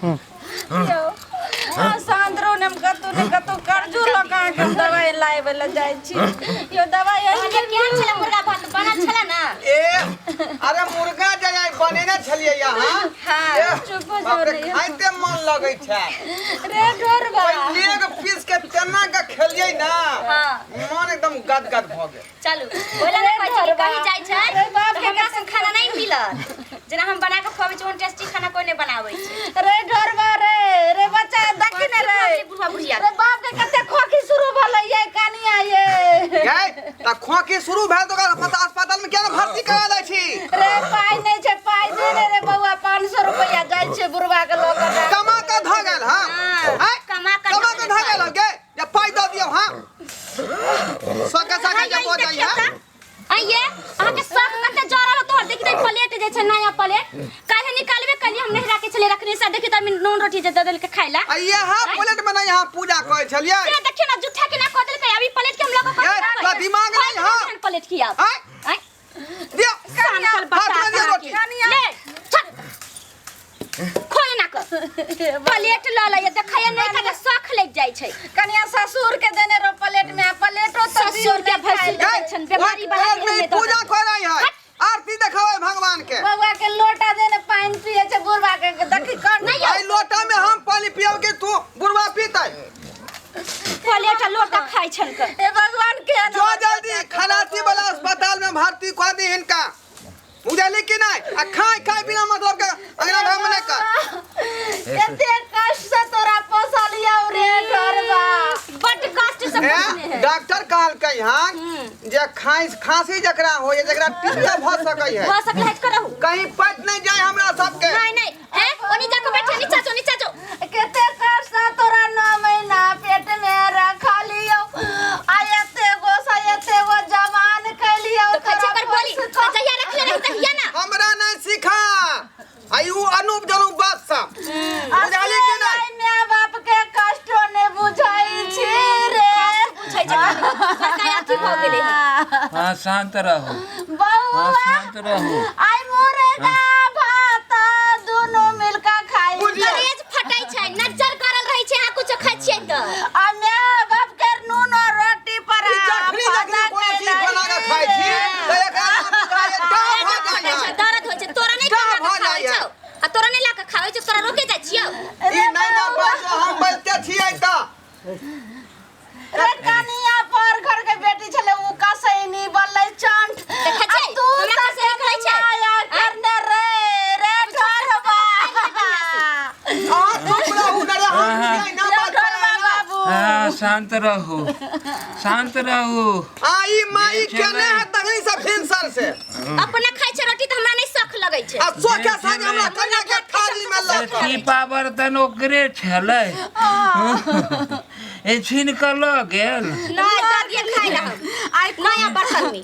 यौ अहाँ शान्त रहू ने, हम कतहु ने कतहु कर्जो लऽ कऽ अहाँके हम दवाइ लाबै लए जाइ छी यौ। दवाइ अहाँके केहन छलै मुर्गा भात बनल छलै ने? ए अरे, मुर्गा जे आइ बनेने छलियै अहाँ। हाँ। ए, चुप हो बाप जाउ रे, ने यौ। खाइते मन लगै छै। रे ढोरबा, ओहि लेग पीस के तेना के खेलियै ना, हाँ। मन एकदम गदगद भऽ गेल। चलू, ओहि लए ने कहै छी कि कहीं जाइ छै रे बाप तऽ के हमरा संग खाना नहि मिलत। जेना हम बना कऽ खुआबै छी, ओहन टेस्टी खाना कोइ नहि बनाबै छै। रे ढोरबा रे, रे बच्चा, देखी ने रे। बुढ़वा बुढ़िया रे बाप के कते खोखी शुरू भेलै ये कनिया ये। गै, तऽ खोंखी शुरू भेल तऽ ओकरा अस्पताल में किया ने भर्ती करा दै छी? रे पाइ नहि छै, पाइ दे ने रे बौआ, 500 रुपैआ जाइ छै बुढ़वा के लऽ कऽ। कमा कऽ धऽ गेल हँ? हाँ, आँय? कमा कऽ कमा धऽ कऽ धऽ गेल हँ गे, जे पाइ दऽ दियौ। हँ, सके सके जे बजै है। आइये अहाँके शौक कते जरल हो तोहर। देखी त प्लेट जे छै, नया प्लेट काल्हि निकालबे कली, हम नहीं राखे छलियै रखने से। देखी त नून रोटी जे दऽ देलकै खाइ ला। आ इएह प्लेट में नहि अहाँ पूजा करै छलियै? से देखियौ ना, जूठा के ना कऽ देलकै। अभी प्लेट के हम लऽ कऽ ए, तोरा दिमाग नहि हँ? प्लेट की आब? आँय? आँय? दियौ। सान कल हाथ में दियौ बता रोटी। ले, चल खोल ना कर प्लेट ल ले, देखैया नहीं का शौख लग जाइ छै। कनिया, ससुर के देने रहो प्लेट में, आ प्लेटो तो ससुर के भैंसुर गै, के छन बीमारी ओहि बना प्लेट के में हमे दऽ पूजा देबै। करै है, आरती देखाबै भगवान के। बौआ के लोटा देने पानि पिए छै बुढ़वा के, देखी कन। नहीं यौ। एहि लोटा में हम पानी पियब कि तू बुढ़वा पीतै? प्लेट आ लोटा खाइ छन के। हे भगवान, के जो जल्दी खलासी वाला अस्पताल में भर्ती कऽ दी हिनका, बुझली कि नहीं? आ खाय खाय बिना मतलब के अंगना घर में नहीं कर। कते कष्ट से तोरा पोसलियौ रे ढोरबा। बड कष्ट से पोसने ए, है। डॉक्टर कहलकै हन जे खांसी खांसी जकरा होय, जकरा टीका भऽ सकै है। भऽ सकलै है करहु। कहीं पच नहीं जाए हमरा सबके। नहीं नहीं, ए ओनी जाके बैठे, नीचा जो, नीचा जो। कते कष्ट से तोरा 9 महीना पेट में रखलियौ, आ एते गो से एते गो जवान कैलियौ। तो खाइ छै कर बोली तो जहिया रखले रही तहिया ना। हमरा नहीं सिखा आई उ अनूप जनूप बात सब, बुझली कि नहीं? माय बाप के कष्टो ने बुझै छी रे। बुझै छै खाली बड़का अथी भऽ गेलै हन। हाँ, शांत रहू। बौआ। हाँ, शांत रहू। आई मुर्गा भात दुनू मिलकर खाई। बुझिए। करेज फटै छै, नजर करल रहै छै, अहाँ कुछो खाइ छियै तऽ। आ माय बाप के नून और रोटी पर ई जखनी जखनी कोनो चीज बना के खाइ छी तऽ एकरा नाम बुझाइए डाह भऽ दर्द जाइ छै, है। दर्द होइ छै। तोरा नहि डाह कमा भऽ कऽ खाबै जाइए। छौ आ तोरा नहि ला कऽ खाबै छौ, तोरा रोके जाइ छियौ। ई नहीं ना बाजो, हम बजते छियै तऽ। रे कनिया, पर घर के बेटी छले उ कसैनी बनलै चंट। देखै छै? आ तू हमरा तऽ कसैनी कहै छै? माया करने रे, रे ढोरबा। अहाँ चुप रहू ने रे, हम छियै ना रे बात ढोरबा करै। बाबू। हाँ, शांत रहू, शांत रहू। आ ई माई जे छै केने ने। है तखनी से भिनसर से। अपना खाइ छै रोटी तऽ हमरा नहि शौख लगै छै। आ सोखे संग हमरा कन्या के थाली में लऽ कऽ। टीपा बर्तन ओकरे छलै, ए छीन कऽ लऽ गेल। नहि दऽ दिअ खाइ लए, हम आइ नया बर्तन में।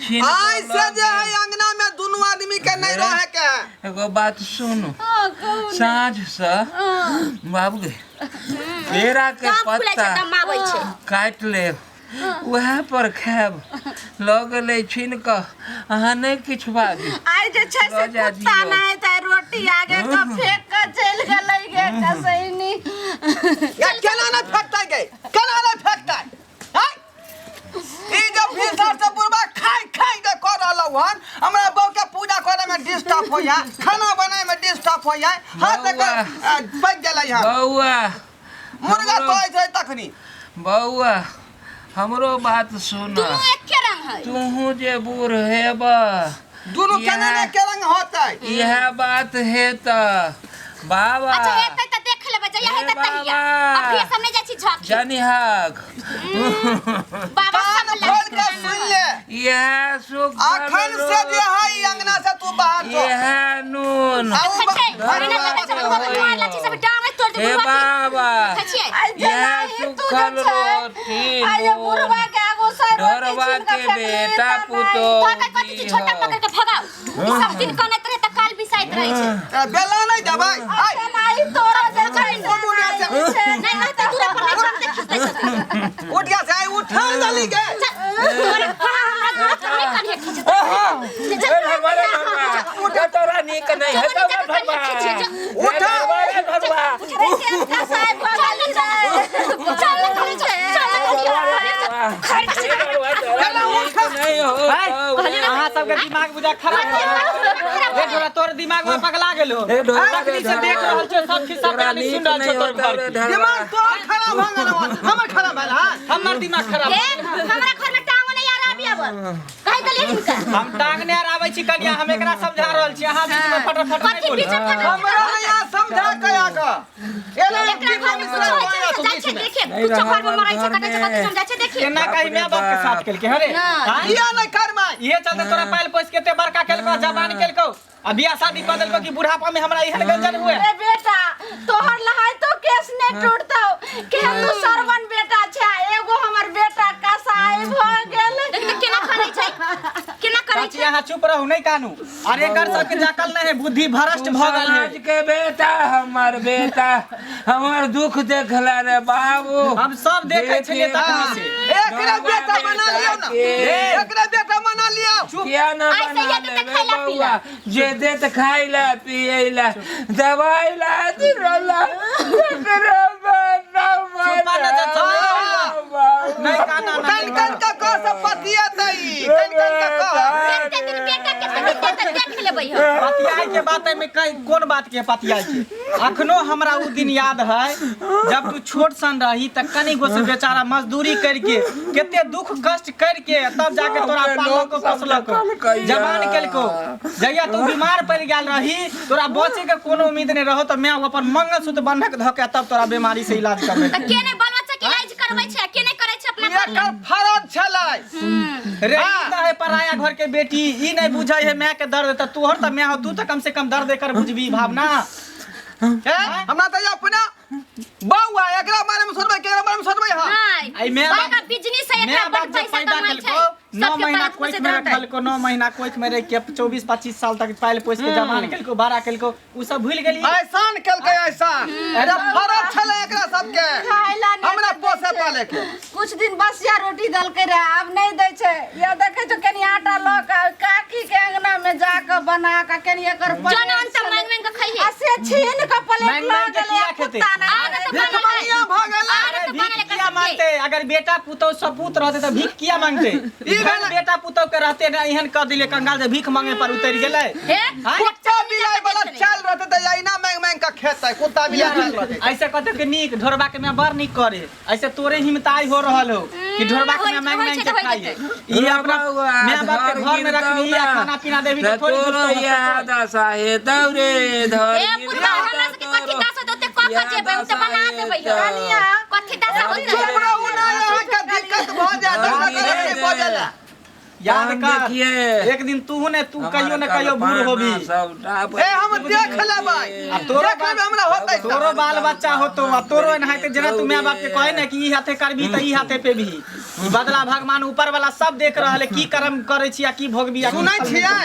छीन कऽ आइ से लऽ जे है गेल। अंगना में दुनू आदमी के नहीं रहे के है। एगो बात सुनू। हाँ, कहू ने। साँझ से बाबू गे केरा के दम फुलै छै, पत्ता दम आबै छै। काटि लेब, उएह पर खायब। लऽ गेलै छीन कऽ, अहाँ नहि किछु बाजू। आइ जे छै से लऽ जा कुत्ता दियौ। नहि तऽ रोटी आगे के फेंक के चलि गेलै गे कसैनी। गे, केना नहीं फेंकतै गे, केना नहीं फेंकतै हैं? ई जब भिनसर से बुढ़बा खाय खाय के कर रहलौ हन, हमरा बहू के पूजा करे में डिस्टर्ब होइया, खाना बनाए में डिस्टर्ब होइया, हाथ बौआ। पक गेलै हन। बौआ। मुर्गा हमरो- तोड़ै छै तखनी। बौआ, हमरो बात सुन। दुनू एके रंग है। तूहू जे बूढ़ हेब, दुनू केना ने के रंग होतै? इएह बात हे तऽ बाबा। अच्छा, हेतै तऽ देख लेबै, जहिया हे हेतै तहिया। बाबा। अभी सब नहि जाइ छी झकी। जनिहक। बाबा कान सब खोल के सुन ले। इएह सुख। अखन से जे है ई अंगना से तू बाहर जो। इएह नून। आ उ देखै छै, धरवा एना देखै छै, के बुढ़वा के मार लै छै, सब डाँगे तोड़ दे हे बुढ़वा के। बाबा। देखै छियै? आइ इएह जेनाही तू जे सुखल छै, रोटी आइ जे नून। बुढ़वा के आगू से रोटी ढोरबा छीन के के फेंकली बेटा तऽ नहि। पुतोहु तो के कथी छी, छोटा पकड़ के भगाउ। ई सब दिन कनैत रहे तऽ काल बिसाइत रहै छै। ए, बेला नहीं देबै आइ। जेनाही तोरा जे छै से उठ उठ से। नहि रहतै दूरा पर, नहि तुरन्ते खिचतै सब। उठ गया से आइ उठा जल्दी के। चल, तोरा हमरा दूरा पर नहि कनिहे खिचतै। ए ढोरबा रे ढोरबा, उठा, तोरा नीक नहि हेतौ रे ढोरबा। उठा। रे ढोरबा रे ढोरबा। सबके दिमाग बुझा खराब भऽ गेल। ए ढोरा तोर दिमाग में पगला गेलो ए ढोरा रे तखनी से देख रहल छौ सब खिस्सा तोरा कहानी नीक सुन रहल छौ नहि तोर होतौ घर रे के। ढोरा। दिमाग तोहर खराब भऽ गेल हन, हमर खराब भेल हन। हमर दिमाग खराब ए हमरा घर में टांगो नहीं आ रहा अभी अब कहि देलियै हिनका हम टांगने आर आबै छी कनिया हम एकरा समझा रहल छी अहाँ बीच में फटाफट नहीं कथी बोलू बीच में फटल हमरा यहाँ समझा के आके एना एकरा घर में कुछ होइ छै से जाइ छै देखे नहीं कुछो घर में रहल मरै छै घर कटै छै में। कथी समझाइ छै देखिए केना कही माय बाप के साथ केलकै हरे ना। आँय? किया नहीं करबै इहे चलते तोरा पायल पोस के एते बड़का केलको जवान केलको आ बियाह शादी कऽ देलको कि बुढ़ापा में हमरा एहन गंजन हुए ए बेटा तोहर लहाय तो केस नहीं टूटतौ के तू सरवन बेटा छै एगो हमर बेटा कसाई भ गेल देख देख केना करै छै केना करै चाची छै अहाँ चुप रहू नहीं कानू अरे एकर सबके जाकल नहीं है बुद्धि भ्रष्ट भऽ गेल समाज है के बेटा हमर बेटा हमर दुख देखला रे बाबू हम सब देखै छलियै तखनी से एकरा बेटा बना लियौ ना एकरा बेटा बना लियौ किया ना ऐसे बना ही हेतै तऽ लेबै खाइला बौआ पीला। जे देत खाइ ला पियै ला दवाइ ला दिरला एकरा बेटा चुपा न जा, चल, नहीं काना कन नहीं कन का कह सब पतिया तई कन कन का कह कते दिन बेटा कते दिन देतै देख लेबै हम पतियाई के बात में कहीं कोन बात के पतियाई के अखनो हमरा उ दिन याद है जब तू छोट सन रही त कनी गो से बेचारा मजदूरी करके कते दुख कष्ट करके तब जाके तोरा गाँव के पालक लोग सब पोसलक देखलकै। जवान केलको जहिया तू बीमार पड़ गेल रही तोरा बचे के कोनो उम्मीद नहीं रहो त मैं अपन मंगलसूत्र बंधक धऽ के तब तोरा बीमारी से इलाज करबे तऽ के नहि बाल बच्चा के इलाज करबै छै के नहि करै छै अपना घर एकर फरज छलै रे ई त है पराया घर के बेटी ई नहीं बुझै है माय के दर्द त तोहर त माय हो तू त कम से कम दर्द एकर बुझबी भावना ए हमरा त अपना बौआ एकरा बारे में सोचबै केकरा बारे में सोचबै हम नहि आई माय बाप बड़का बिजनेस है माय एकरा बाप बड़ जे पैसा पैदा कमाइ छै केलको 9 सबके महीना पास कोख पोसैत में रहतै रखलको 9 महीना कोख में रख के 24 25 साल तक पाल पोस के जवान केलको बड़ा केलको उ सब भूल गेली ऐसान केलकै ऐसान एकरा फरज छलै एकरा सबके खाइला नहि हमरा दै पोसे छै। पाले के कुछ दिन बसिया रोटी देलकै रहे आब नहि दै छै या देखै छौ कनि आटा लऽ कऽ काकी के अंगना में जा कऽ बना कऽ कनि एकर जन प्लेट अन्न तऽ छलै। मांगि मांगि कऽ खइहे आ से छीन कऽ प्लेट मांगि लऽ मांगि के गेलै किया आ खेतै? कुत्ता ना आर तऽ बनल है भिखमंगिया भऽ गेलै आर अरे तऽ भीख बनल एकर किया सबके मांगते अगर बेटा पुतौ सपूत रहते तऽ भीख किया मांगते ई ई भेलै। बेटा पुतौ के रहते ना एहन कह दिले कंगाल जे भीख मांगे पर उतर गेलै हे आँय? कुत्ता बिलाइ वाला चाल रहतै तऽ अहिना मांगि मांगि कऽ खेतै कुत्ता बिलाइ चाल रहतै ऐसे कहते कि नीक ढोरबा के मैं बड़ नीक करे ऐसे तोरे हिमताई हो रहल हो कि ढोरबा के मैं होइत- मांग होइ मांग छै के तऽ होइ खाइए जेतै। ई अपना मैं बाप के घर में रखबी आ खाना पीना देबी तऽ थोड़ी तोरो दुष्ट होतौ। याद आशा हेतौ रे धर ए बुढ़वा हमरा सबके कथी दास होतै ओते कऽ कऽ जेबै हम तऽ बना देबै कनिया कथी दास होतै चुप रहू ना अहाँके दिक्कत भऽ जायत हमरा गलत नहि बजला याद हम कर देखिए। एक दिन तू ने तू कहियो ने कहियो बूढ़ होबी ए हम देख लेबै आ तोरो देख लेबै हमरा होतै तऽ। तोरो बाल बच्चा होतो आ तोरो एनाहिते जेना तू माय बाप के कहे ने कि ई हाथे करबी तऽ ई हाथे पे भी ई बदला भगवान ऊपर वाला सब देख रहल है की कर्म करै छी आ की भोगबी आ की सुनै फल छियै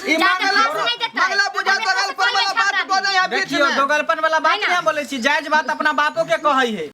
ई जादे मंगला भाषण नहि देतै। मंगला बुझा हमे दगल पर सबसँ वाला बात पहिले बजै है बीच देखियो में दोगलपन वाला बात है ना? नहीं हम बोलै छी जायज बात अपना बापो के कहै है।